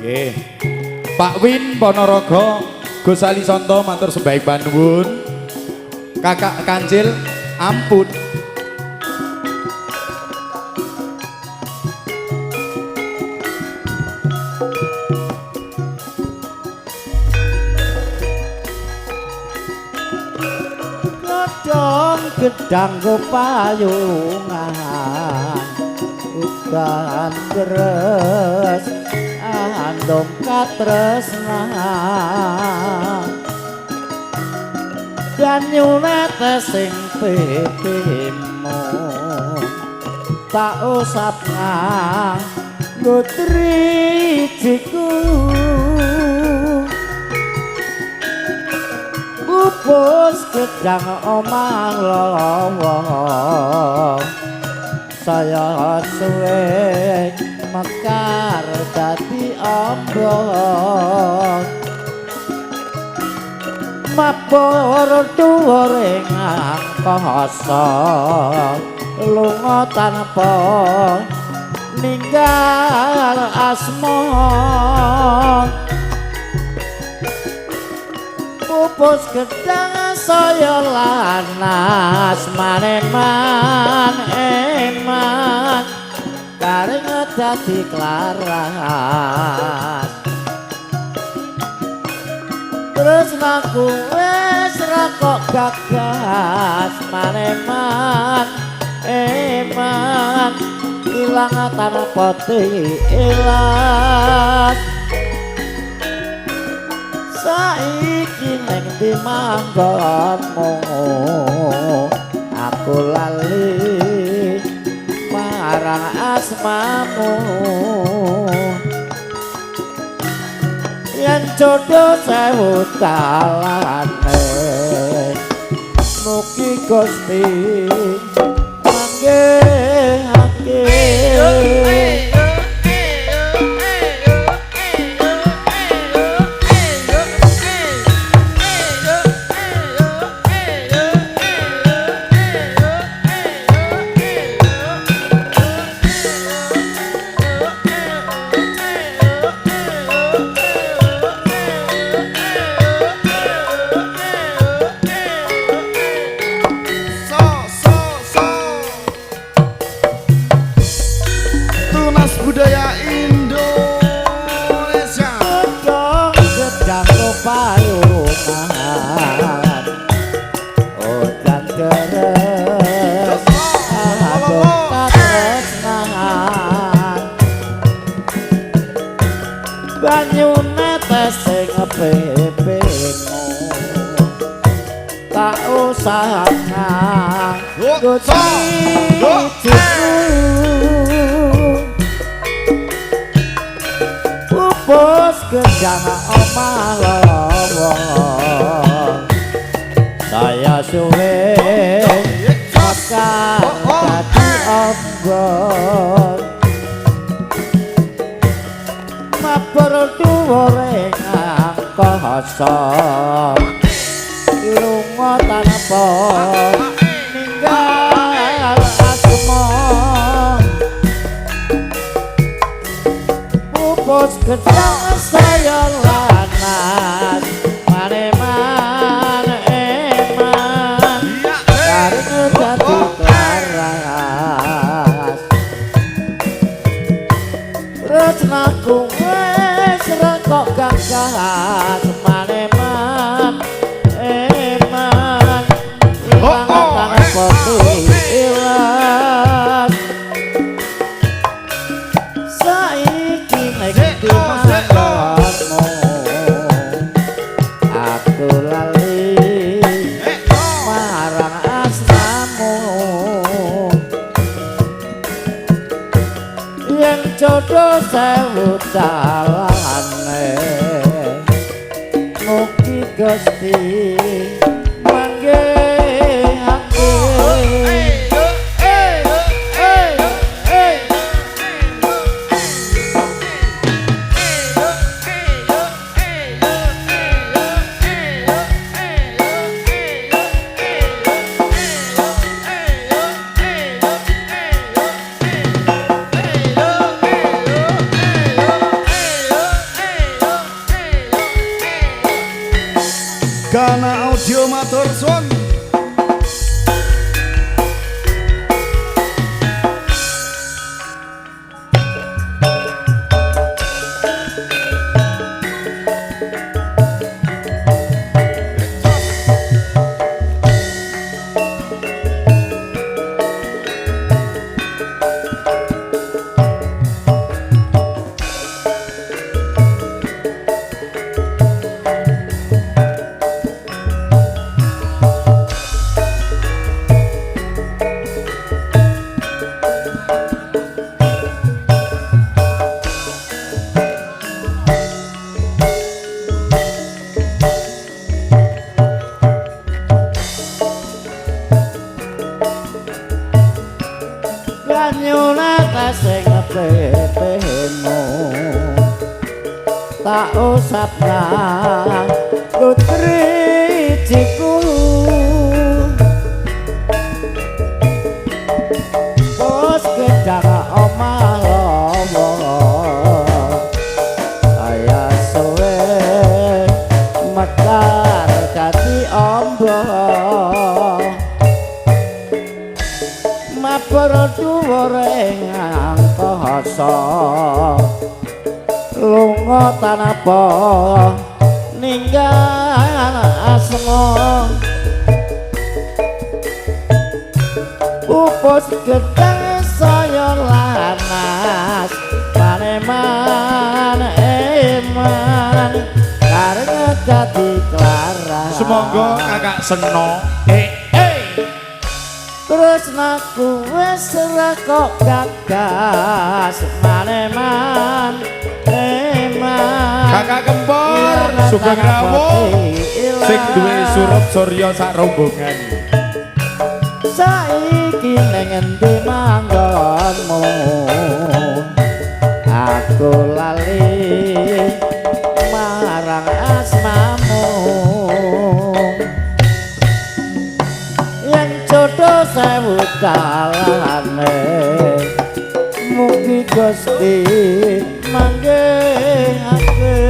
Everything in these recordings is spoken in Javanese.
Nggih. Pak Win Ponorogo, Gus Ali Sonto matur sembah panuwun. Kakak Kancil ampun. Godhong gedang payungan udan deres andong katresnan banyu netes sing pipimu tak usap nganggo drijiku. Pupus gedang omah lowo saya suwe mekar dadi ombong mabur dhuwur ing angkasa lunga tanpa ninggal asma. Pupus gedang saya lanas maneman eman garing dadi klaras. Tresnaku wis ra kok gagas maneman eman ilang tanpa tilas. Saiki ning ndi manggonmu aku lali marang asmamu. Yen jodoh sewu dalane mugi Gusti manggihake. So so so. Tunas budaya Indonesia. Godhong gedang payungan udan deres adom katresnan banyu netes sing pipimu tak usah nganggo drijiku. Pupus gedang omah lowo saya suwe mekar dadi ombong mabur dhuwur ing angkasa lunga tanpa ninggal asma. Pupus gedang saya lanas maneman eman garing dadi klaras. Tresnaku wis ra kok gagas maneman eman ilang tanpa tilas. Saiki nek ndi manggonmu aku lali marang asmamu. Yen jodoh sewu dalane mugi Gusti manggihake. Hey, tetemu tak usap nang drijiku. Bos gedang omah lowo kaya suwe mekar dadi ombo mabur dhuwur ing angkasa lunga tanpa ninggal asma. Pupus gedang saya lanas paneman eman karena dadi klaras. Sumangga Kakak Seno. Tresnaku wis ora kok gagas maneman eman. Kakak Kempor sugeng rawuh sing duwe surup surya sak rombongan. Saiki ning endi manggonmu aku lali marang asmamu. Yen jodoh sewu dalane mugi Gusti manggihake.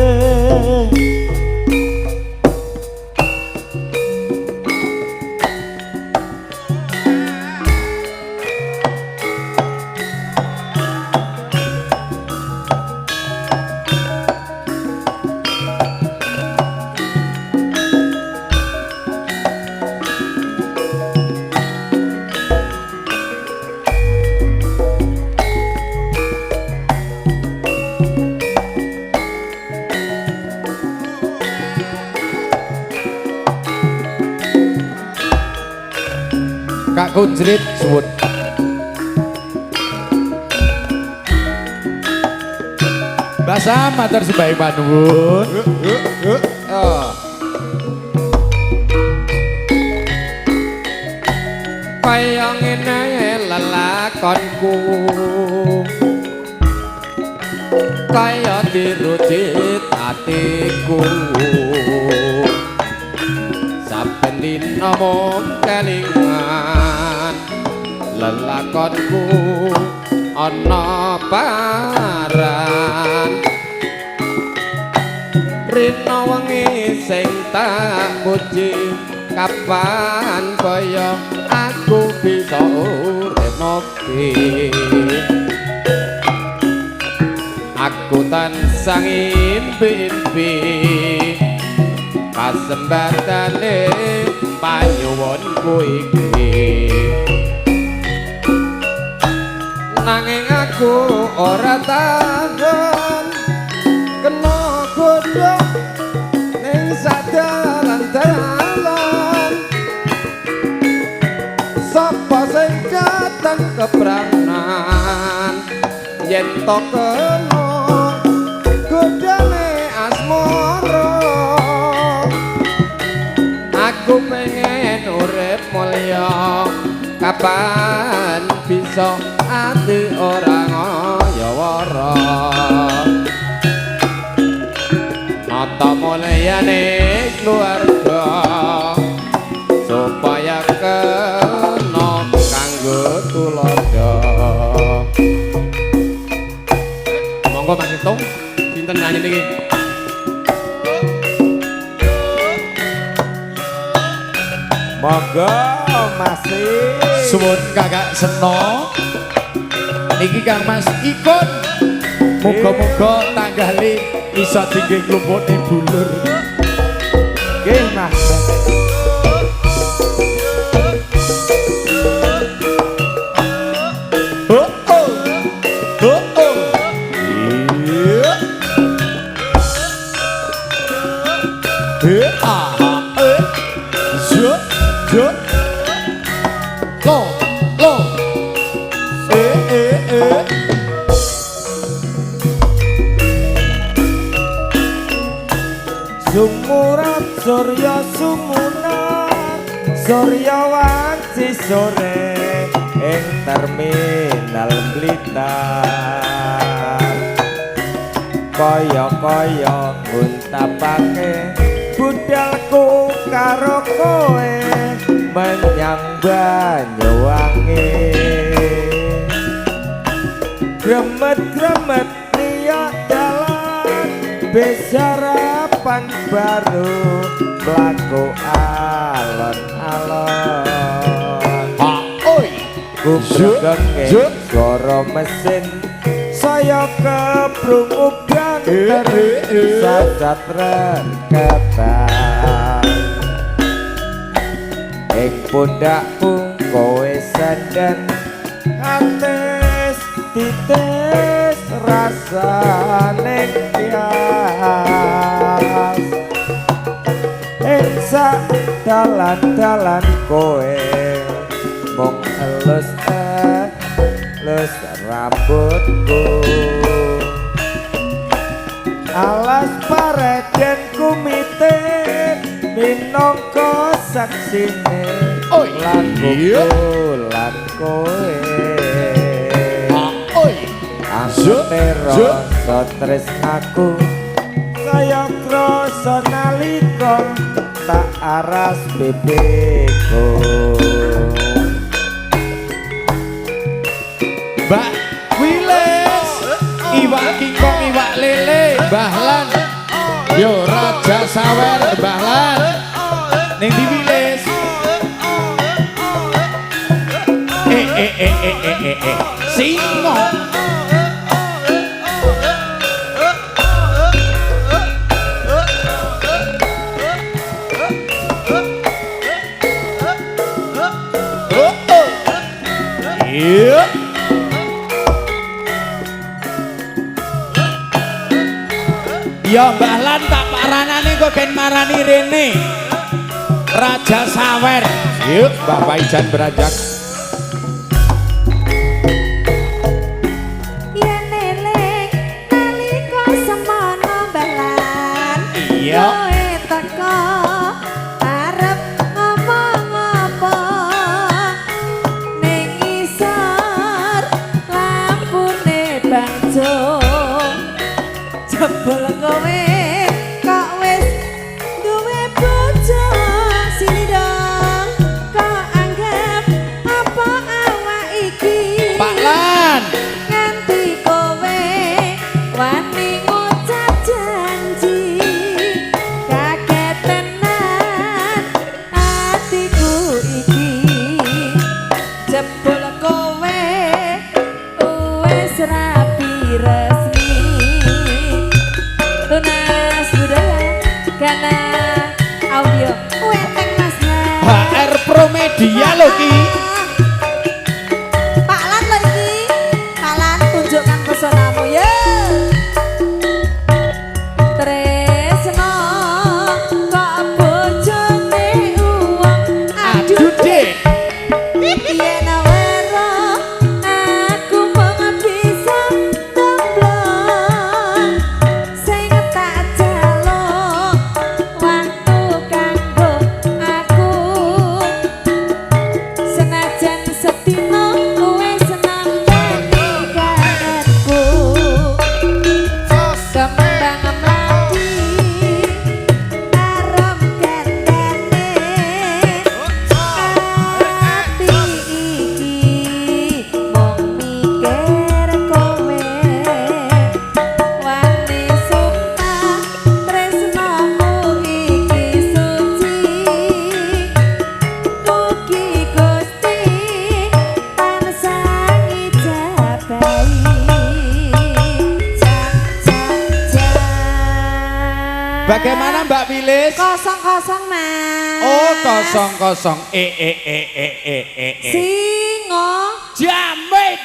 Kak Kunjrit suwun. Mbak Sam matur sembah panuwun. Kaya ngene lelakonku kaya dirujit atiku saben dina mung kelingan lelakonku ana paran rina wengi sing tak puji kapan kaya aku bisa urip mukti. Aku tansah ngimpi-impi kasempatane panyuwunku iki nanging aku ora tahan kena godha ning sadalan-dalan sapa sing datang kepranan yen to kena godhane asmara. Aku pengen urip mulya kapan bisa ati ora ngayawara nata mulyane keluarga supaya kena kanggo tuladha. Monggo Mas Hitung sinten nyanyi niki? Monggo masih. Suwun Kakak Seno. Niki Kang Mas Ikon. Muga-muga tanggale iso tinggi klumpukne bulur. Nggih Mas. Oh oh. Oh oh. Iya. Ah eh. Zo zo. Lo lo. Eh eh eh. Sumurat surya sumunar surya wanci sore ing terminal Blitar. Kaya-kaya nguntapake budalku karo kowe menyang Banyuwangi. Gremet-gremet liya dalan besarapan baru mlaku alon-alon. Ha oi. Gumregenge swara mesin saya keprungu banter sasat reketan. Ing pundakku kowe senden ates titis rasane kias. Ing sak dalan-dalan kowe mung elus elus rambutku. Alas pareden kumitir minangka saksine Oi. laguku lan kowe. Ha oi. Angete rasa tresnaku saya krasa nalika tak aras pipiku. Mbak Wilis, iwak kingkong, iwak lele, Mbah Lan. Yo Raja Sawer, Mbah Lan. Ning ndi Wilis? Eh eh eh eh eh eh eh. Singo. Oh, oh. Iya. Ya Mbah Lan tak paranane kok ben marani rene. Raja Sawer. Yuk Mbah Paijan beranjak. Yen eling nalika semono Mbah Lan. Iya. Kowe teko arep ngomong apa ning isor lampune bangjo. Jebul kowe kok wis duwe bojo sini dong kok anggap apa awak iki. Pak Lan. Nganti kowe wani ngucap janji kaget tenan atiku iki. Jebul kowe wis rapi resmi tunas budaya karena audio weteng Mas. HR Promedia lho ki. Pak Lan lho iki. Pak Lan tunjukkan pesonamu ya. Tresno kok bojone uwong Aduh dek. Yen weruh aku mung bisa tumblong sing tak jaluk waktu kanggo aku. Senajan sedina wis nampeni kangenku. Kembang mlati arum gandane ati iki mung mikir kowe. Wani sumpah tresnamu iki suci. Mugi Gusti tansah ngijabahi. Ja ja ja. Bagaimana Mbak Wilis? 0-0 Mas. Oh 0-0 E E E E E E E. Singo. Jamin.